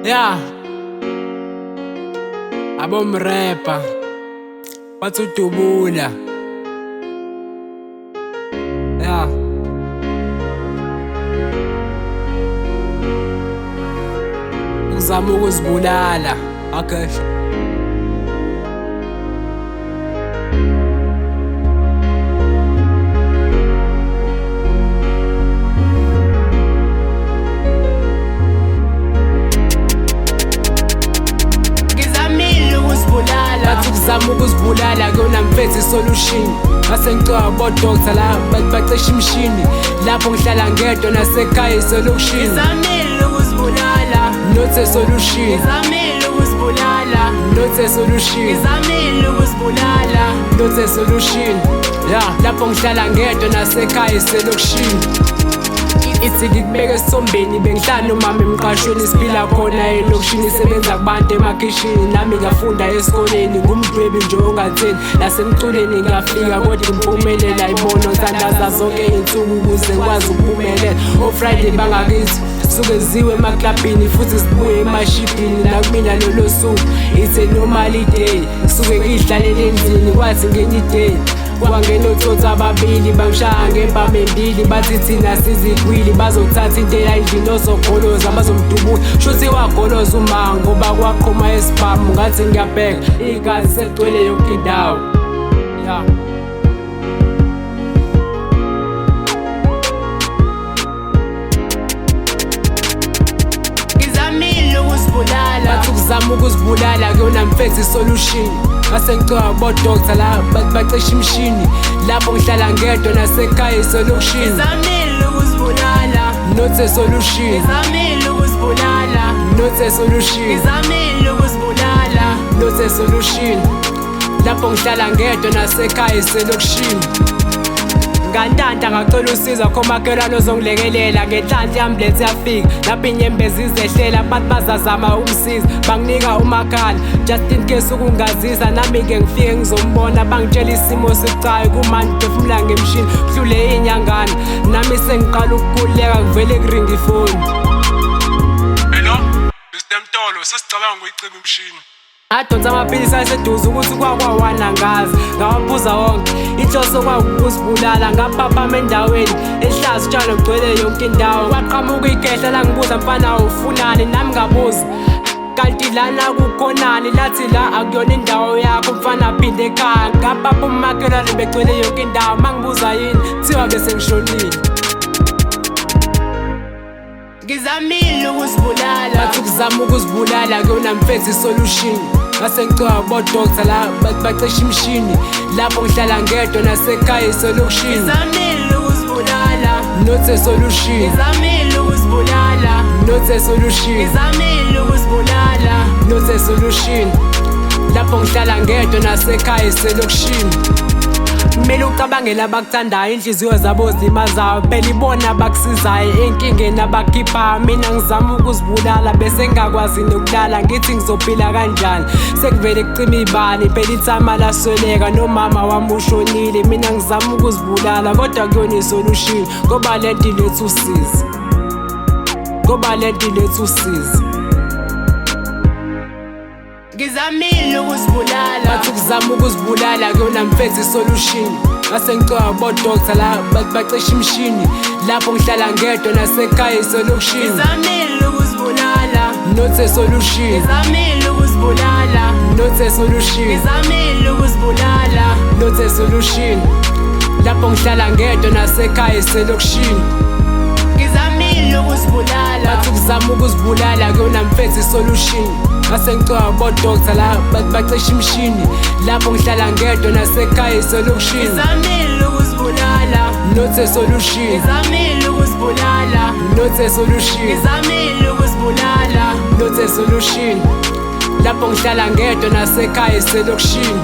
Yeah. Abomrapper bathi udubula. Yeah. Uzama ukuzibulala. Okay. Bathi ukuzama ukuzibulala kuyona mfethu solution. Ngase ngicela bo doctor la bathi bacishe imishini. Lapho ngihlala ngedwa nasekhaya isolution. Ngizamile ukuzibulala. Not a solution. Ngizamile ukuzibulala. Not a solution. Ngizamile ukuzibulala. Not a solution. Yeah, lapho ngihlala ngedwa nasekhaya iselokishini. Ithi ngikubeke esithombeni bengihlala nomama emqashweni, siphila khona elokishini, sebenza kubantu emakhishini. Nami ngafunda esikoleni, ngumdwebi nje ongatheni, nasemculeni ngafika kodwa impumelelo ayibona. Ngithandaza zonke iy'nsuku ukuze ngikwazi ukuphumelela. O-Friday bangakithi suke ziwe emaklabhini futhi sibuye emashibhini. Nakumina lolo suku it's a normal day, suke ngiyihlalele endlini. Kwathi ngenye i-day kwangena otsotsi ababili, bangishaya ngempama embili, bathi thina sizigwili, bazothatha intela endlini ozogoloza bazomdubula. Shuthi wagoloza uma ngoba kwaqhuma isibhamu, ngathi ngiyabheka igazi seligcwele yonke indawo. Yeah. Ngizamile ukuzibulala. Bathi ukuzama ukuzibulala kuyona mfethu solution. Ngase ngicela bo doctor la bathi bacishe imishini. Lapho ngihlala ngedwa nasekhaya iselokishini. Ngizamile ukuzibulala. Not a solution. Ngizamile ukuzibulala. Not a solution. Ngizamile ukuzibulala. Not a solution. Lapho ngihlala ngedwa nasekhaya iselokishini. Ngantanta ngacela usizo komakhelwane ozongilekelela. Ngenhlanhla i-ambulance yafika lapho inyembezi izehlela, bathi bazazama ukumsiza, banginika umakhala just in case ukungazisa. Nami-ke ngifike ngizombona, bangitshela isimo sicayi kumanje ngiphefumula ngemishini. Kuhlule inyangana nami sengiqala ukukhuleka, kuvele kuringa ifoni. Hello, Mr. Mtolo, sesicabanga ukuyicima imishini. Ngadonsa amaphilisi ayeseduze ukuthi kwakwawana ngazi, ngawaphuza wonke. Inhloso kwakukuzibulala. Ngaphaphama endaweni ehlaza utshani bugcwele yonke indawo. Kwaqhamuka ikhehla langibuza, mfana ufunani? Nami ngabuza, kanti lana kukhonani? Lathi la akuyona indawo yakho mfana, phinde ekhaya. Ngaphapha umakhelwane begcwele yonke indawo, mangibuza yini kuthiwa bese ngishonile. Ngizamile ukuzibulala. Bathi ukuzama ukuzibulala kuyona mfethu solution. Ngase ngicela bo doctor la bathi bacishe imishini. Lapho ngihlala ngedwa nasekhaya iselokishini. Ngizamile ukuzibulala. Not a solution. Ngizamile ukuzibulala. Not a solution. Ngizamile ukuzibulala. Not a solution. Lapho ngihlala ngedwa nasekhaya iselokishini. Kumele ucabangele abakuthandayo, inhliziyo zabo zilimazayo, phela ibona abakusizayo enkingeni abakhiphayo. Mina ngizama ukuzibulala bese ngingakwazi nokulala, ngithi ngizophila kanjani sekuvele kucima ibani. Phela ithama lasweleka nomama wami ushonile. Mina ngizama ukuzibulala kodwa kuyona isolution, ngoba lento iletha usizi, ngoba lento iletha usizi. Ngizamile ukuzibulala. Bathi ukuzama ukuzibulala kuyona mfethu solution. Ngase ngicela bo doctor la bathi bacishe imishini. Lapho ngihlala ngedwa nasekhaya iselokishini. Ngizamile ukuzibulala. Not a solution. Ngizamile ukuzibulala. Not a solution. Ngizamile ukuzibulala. Not a solution. Lapho ngihlala ngedwa nasekhaya iselokishini. Ngizamile ukuzibulala. Bathi ukuzama ukuzibulala kuyona mfethu solution. Ngase ngicela bo doctor la bathi bacishe imishini. Lapho ngihlala ngedwa nasekhaya iselokishini. Ngizamile ukuzibulala. Not a solution. Ngizamile ukuzibulala. Not a solution. Ngizamile ukuzibulala. Not a solution. Lapho ngihlala ngedwa nasekhaya iselokishini.